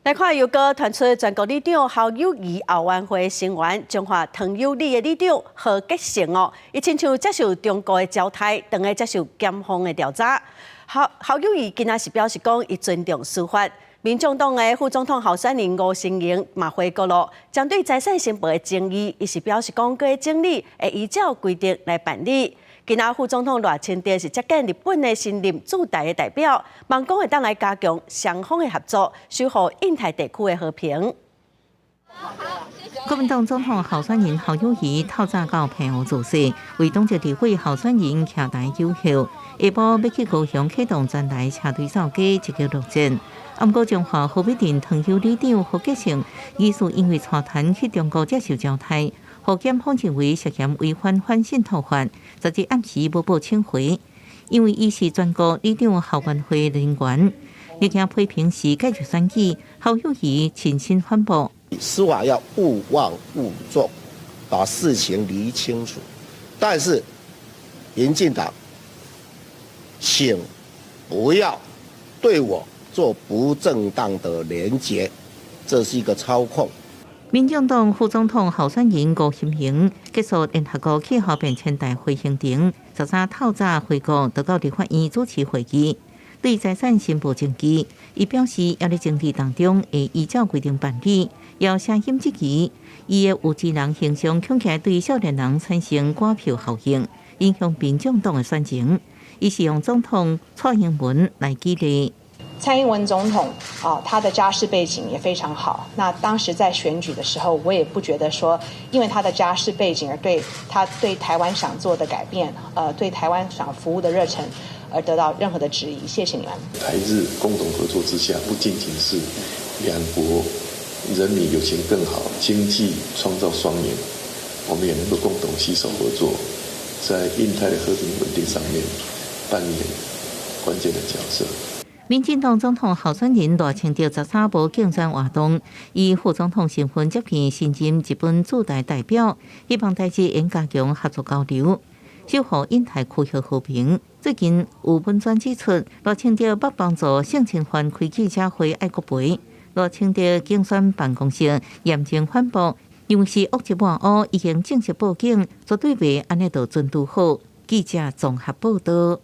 來看又閣傳出全國里長侯友宜後援會成員彰化唐有里的里長何杰成哦，伊親像接受中國的招待，當咧接受檢方的調查。侯友宜今仔是表示講，伊尊重司法。民眾黨的副總統候選人吳欣盈嘛回國咯，針對財產申報的爭議，伊是表示講，閣整理會依照規定來辦理。今仔副總統賴清德是接見日本的新任駐台的代表，望講會當來加強雙方的合作，守護印太地區的和平。國民黨總統候選人侯友宜透早到澎湖造勢，為黨籍立委候選人徛台守候。下晡欲去高雄啟動全台車隊走街積極作戰。毋過彰化和美鎮唐有里長何杰成，疑似因為帶團去中國接受招待，予檢方認為涉嫌違反反滲透法，10日暗時無報請回。因為伊是全國里長後援會人員，歷經批評時介入選舉，侯友宜親身反駁。司法要勿忘勿縱，把事情理清楚。但是，民進黨，請不要對我做不正當的連結，這是一個操控。民進黨副總統候選人吳欣盈結束聯合國氣候變遷大會行程，13透早回國，就到立法院主持會議。對財產申報爭議，伊表示猶咧整理當中會依照規定辦理，有聲音質疑伊的有錢人形象恐驚對少年人產生趕票效應，影響民眾黨的選情。伊是用總統蔡英文來舉例。蔡英文總統啊，他的家世背景也非常好。那當時在選舉的時候，我也不覺得說，因為他的家世背景而對他對台灣想做的改變，對台灣想服務的熱忱而得到任何的質疑。謝謝你們。台日共同合作之下，不僅僅是兩國人民友情更好，經濟創造雙贏，我們也能夠共同攜手合作，在印太的和平穩定上面扮演關鍵的角色。民進黨總統候選人賴清德13無競選活動，以副總統身份接見新任日本駐台代表，希望台日應加強合作交流，守護印太區域和平。最近有文宣指出，賴清德欲幫助性侵犯開記者會愛國賠。賴清德競選辦公室嚴正反駁，認為是惡意抹烏，已經正式報警，絕對袂按呢就準拄好。記者綜合報道。